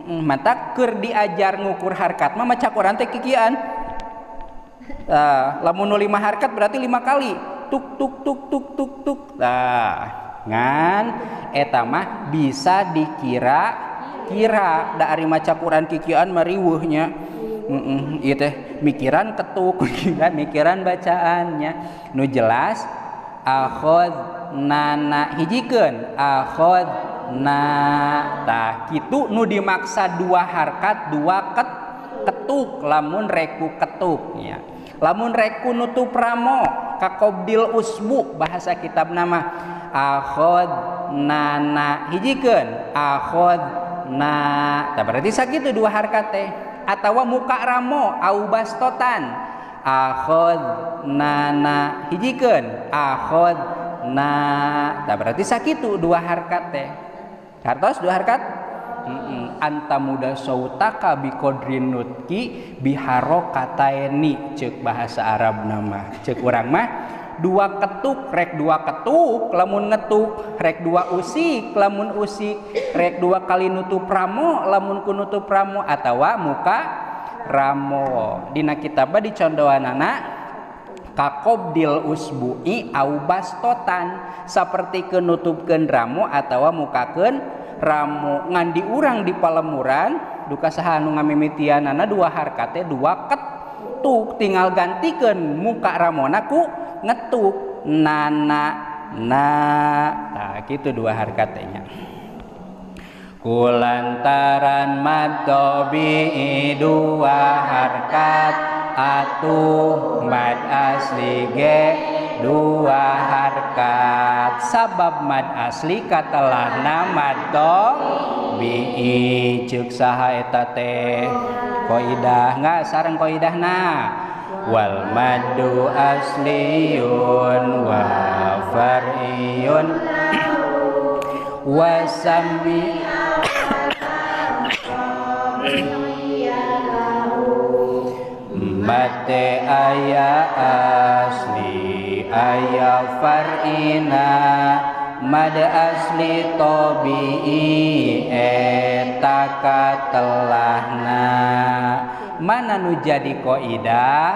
Mata keur diajar ngukur harkat mah maca Quran teh kikian. Lamun nu 5 harkat berarti 5 kali. Tuk tuk tuk tuk tuk tuk. Tah, ngan eta mah bisa dikira-kira da ari maca Quran kikian mah riweuh nya. Ieu teh mikiran ketuk, mikiran bacaannya. Nu jelas akhadna hijikeun, akhadna. Tah kitu nu dimaksa 2 harkat 2 ketuk lamun reku ketuk nya. Lamun reku nutup ramo kakobdil usbu bahasa kitab nama akhadna hijikeun, akhadna. Tah berarti sakitu 2 harkat teh. Atawa muka ramo au bastotan akhadna hijikeun, akhadna. Tah berarti sakitu 2 harkat teh. Hartos 2 harkat? Anta muda sautaka biqadrin nutki biharokataini ceuk bahasa Arab nama. Ceuk urang mah 2 ketuk rek 2 ketuk lamun ngetuk, rek 2 usik lamun usik, rek 2 kali nutup ramo lamun ku nutup ramo atawa muka ramo. Dina kitab dicondoanana kakobdil usbu'i au bastotan saperti kenutupkeun ramo atawa mukakeun ramo. Ngan di urang di palemuran duka saha anu ngamimitianana 2 harkate 2 ketuk tinggal gantikeun muka ramona ku ngetuk nana na. Tah kitu 2 harkat teh nya. Kulantaran mad tabi'i 2 harkat atuh mad asli ge 2 harkat. Sabab mad asli katelahna mad tabi'i. Ceuk saha eta teh kaidah enggak sareng kaidahna wal maddu asliyun wa far'iyun wa sami mate aya asli aya far'ina mad asli tabi'i eta katelahna. Mana nu jadi kaidah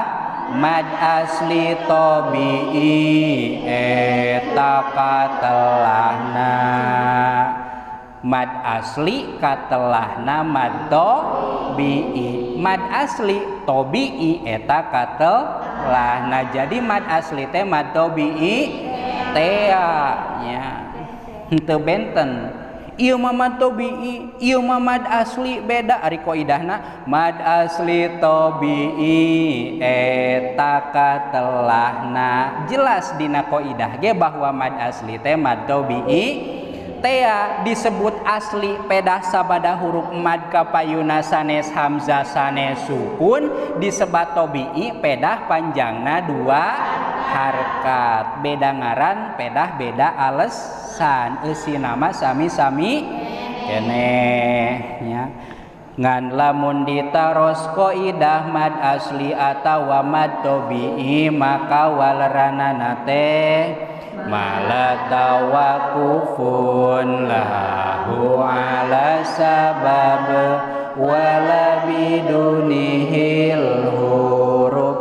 mad asli tabi'i eta katelahna. Mad asli katelahna mad tabi'i, mad asli tabi'i eta katelahna. Jadi mad asli teh mad tabi'i tea nya henteu benten. Ieu mah mad tabi'i, ieu mah mad asli beda. Ari kaidahna mad asli tabi'i eta katelahna. Jelas dina kaidah ge bahwa mad asli teh mad tabi'i tea. Disebut asli pedah sabada huruf mad kapayuna sanes hamzah sanes sukun, disebat tabi'i pedah panjangna 2 harkat. Beda ngaran pedah beda alesan, eusi nama sami-sami keneh nya. Ngan lamun ditaros kaidah mad asli atawa mad tabi'i maka waleranana teh mala tawakufun lahu ala sabab wala bidunihil huruf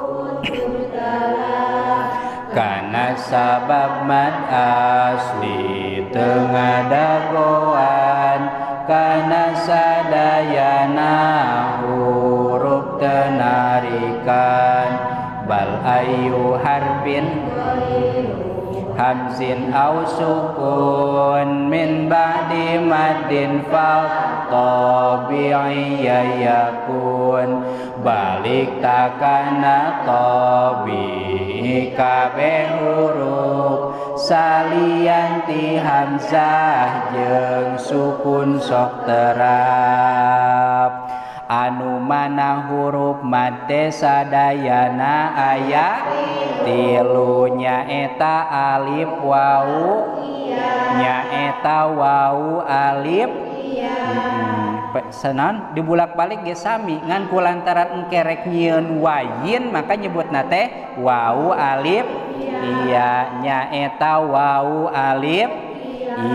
kana sabab mad asli tengah dagoan kana sadayana huruf tenarikan bal ayu harfin hamzin au sukun min ba'di maddin fal tabi'iyya yakun balik takana tabi'i kabeh huruf salian ti hamzah jeung sukun sok terap anu mana huruf mad teh sadayana aya tilu nyaeta alif wau nyaeta wau alif senan dibulak-balik ge sami ngan kulantaran engkerek nyieun wayin maka nyebutna teh wau alif iya nyaeta wau alif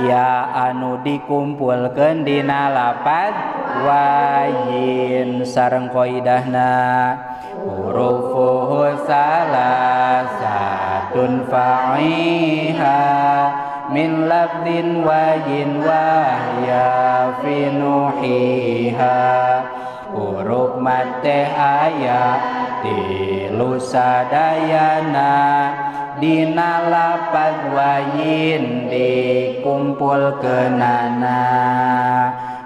iya anu dikumpulkeun dina lapad Wayin sareng qaidahna hurufuhu salasatun fa'iha min lafdin wayin wahya fi nuhiha. Huruf mad teh aya tilu sadayana dina lapad wayin dikumpulkeunana.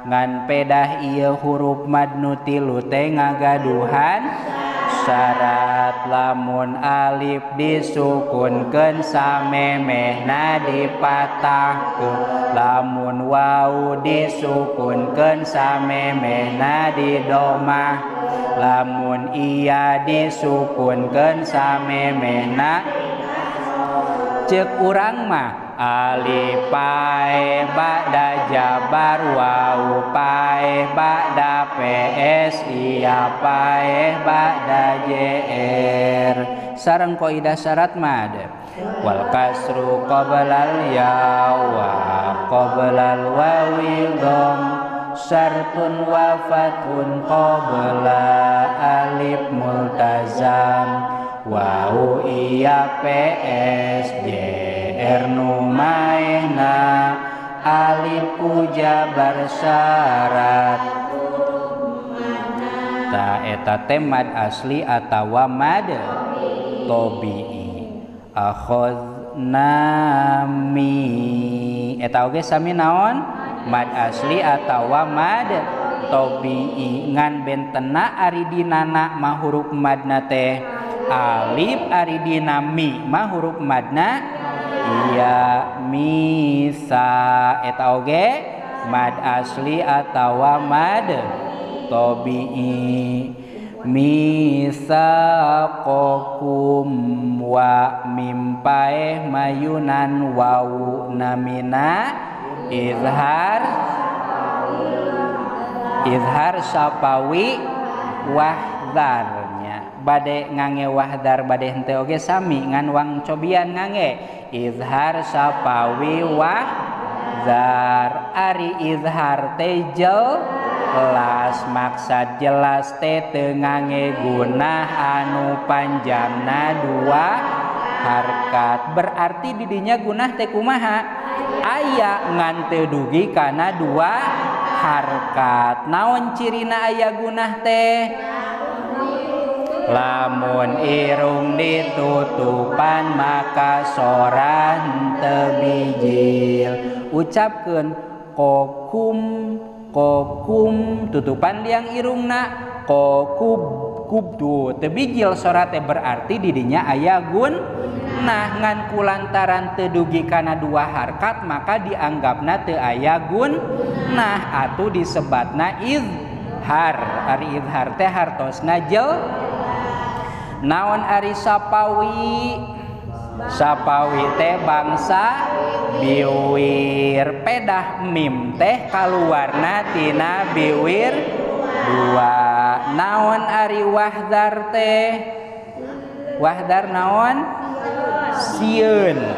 Ngan pedah ieu huruf mad nu tilu teh ngagaduhan syarat lamun alif disukunkeun samemehna dipatahkeun, lamun waw disukunkeun samemehna didomah, lamun iya disukunkeun samemehna. Ceuk urang mah alif pae ba'da jabar waw pae ba'da ps iya pae ba'da jr. Sareng kaidah syarat mad wal kasru qoblal ya wa qoblal wawi dham syartun wa fathun qabla alif multazam waw iya ps jr nu maehna alif ku jabar syarat. Ta eta teh mad asli atawa mad tabi'i. Akhadna mi eta oge sami naon mad asli atawa mad tabi'i. Ngan bentena ari dinana mah huruf madna teh alif, ari dina mi mah huruf madna iya misa. Eta oge mad asli atawa mad tabi'i. Misaqakum wa mim paeh mayunan wawu namina izhar izhar sapawi wahdar. Bade ngange wahdar bade henteu oge sami ngan wang cobian ngange izhar sapawi wahdar. Ari izhar teh jelas, maksad jelas teh teu ngange gunah anu panjangna dua harkat. Berarti didinya gunah teh kumaha? Aya ngan teu dugi kana dua harkat. Naon cirina aya gunah teh? Lamun irung ditutupan maka soran teu bijil. Ucapkeun kokum kokum, tutupan liang irungna kokub kub tuh teu bijil sorate, berarti didinya aya gun. Nah ngan kulantaran teu dugi kana dua harkat maka dianggapna teu aya gun. Nah atuh disebatna izhar. Ari izhar teh hartosna jel. Naon ari sapawi? Sapawi teh bangsa biwir. Pedah mim teh kaluarna tina biwir dua. Naon ari wahdar teh? Wahdar naon? Sieun.